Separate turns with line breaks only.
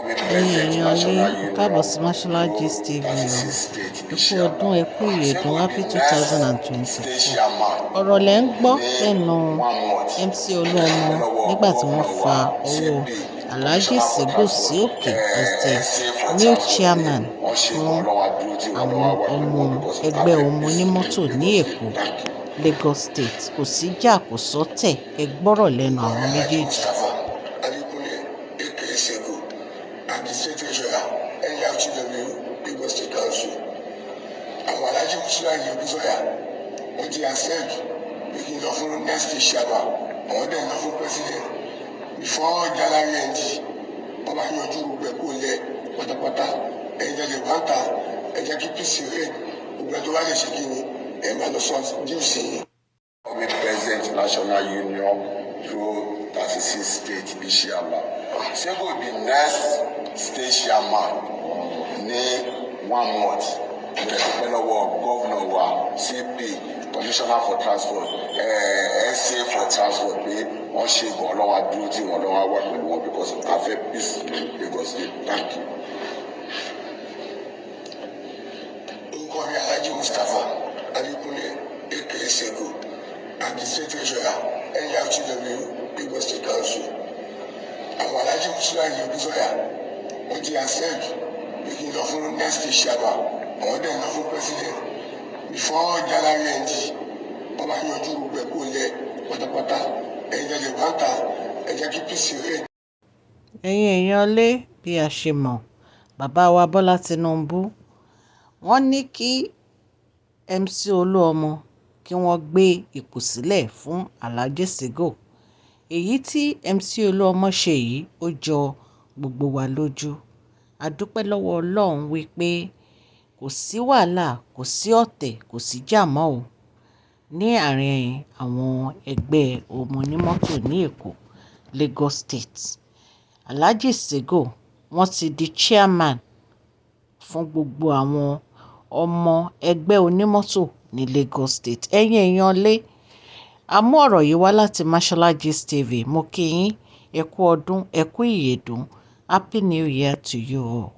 Ẹ̀yin èèyàn ilé, ẹ káàbọ̀ sí Mashola Gist TV o. Ẹ kú ọdún, ẹ kú ìyèdún, happy 2024. Ọ̀rọ̀ lẹ́ ń gbọ́ lẹ́nu MC Olúọmọ nígbà tí wọ́n fa ọwọ́ Alhaji Sego sí òkè as the new chairman fún àwọn ọmọ ẹgbẹ́ ọmọ onímọ́tò ní Èkó, Lagos State. Kò síjà, kò sọ́tẹ̀, ẹ gbọ́rọ̀ lẹ́nu àwọn méjèèjì.
Adekunle aka Sego and the state treasurer, NURTW Lagos State Council. Àwọn Alhaji Musiliu Ogunsanya, wọ́n ti accept pé kí n lọ fún next state chairman, àwọn dẹ̀ lọ fún president before January end. Wọ́n máa yanjú gbogbo ẹ̀ kó lẹ̀ pátápátá. Ẹ̀yin jẹ́jẹ́ wá ń ta, ẹ jẹ́ kí peace reign. Gbogbo ẹ̀ tó bá lè ṣe kí ni, ẹ̀ máa lọ sọ dues yín.
President, National Union through 36 state, inshallah. Sego be next state chairman ní one month. Mo lè dúpẹ́ lọ́wọ́ governor wa, CP, commissioner for transport, SA for transport, pé wọ́n ṣe gan. Ọlọ́wà dúró tí wọ́n lọ́wọ́ wà pẹ̀lú wọn because a fẹ́ peace ní Lagos State. Thank you.
Orúkọ mi, Alhaji Mustapha Adekunle aka Sego and the state treasurer, NURTW Lagos State Council. Àwọn Alhaji Musiliu Ogunsanya, wọ́n ti accept pé kí n lọ fún next state chairman, àwọn dẹ̀ lọ fún president before January end. Wọ́n máa yanjú gbogbo ẹ̀ kó lẹ̀ pátápátá. Ẹ̀yin jẹ́jẹ́ wá ń ta, ẹ jẹ́ kí peace reign.
Ẹ̀yin èèyàn ilé, bí a ṣe mọ̀, bàbá wa Bọ́lá Tinubu, wọ́n ní kí MC Olúọmọ kí wọ́n gbé ipò sílẹ̀ fún Alhaji Sego. Èyí tí MC Olúọmọ ṣe yìí, ó jọ gbogbo wa lójú. A dúpẹ́ lọ́wọ́ Ọlọ́run wípé kò sí wàhálà, kò sí ọ̀tẹ̀, kò sí ìjà mọ́ o ní àárín àwọn ẹgbẹ́ ọmọ onímọ́tò ní Èkó, Lagos State. Alhaji Sego, wọ́n ti di chairman fún gbogbo àwọn ọmọ ẹgbẹ́ onímọ́tò ní Lagos State. Ẹ̀yin èèyàn ilé, a mú ọ̀rọ̀ yìí wá láti Mashola Gist TV. Mo kí yín, ẹ kú ọdún, ẹ kú ìyèdún. Happy New Year to you all.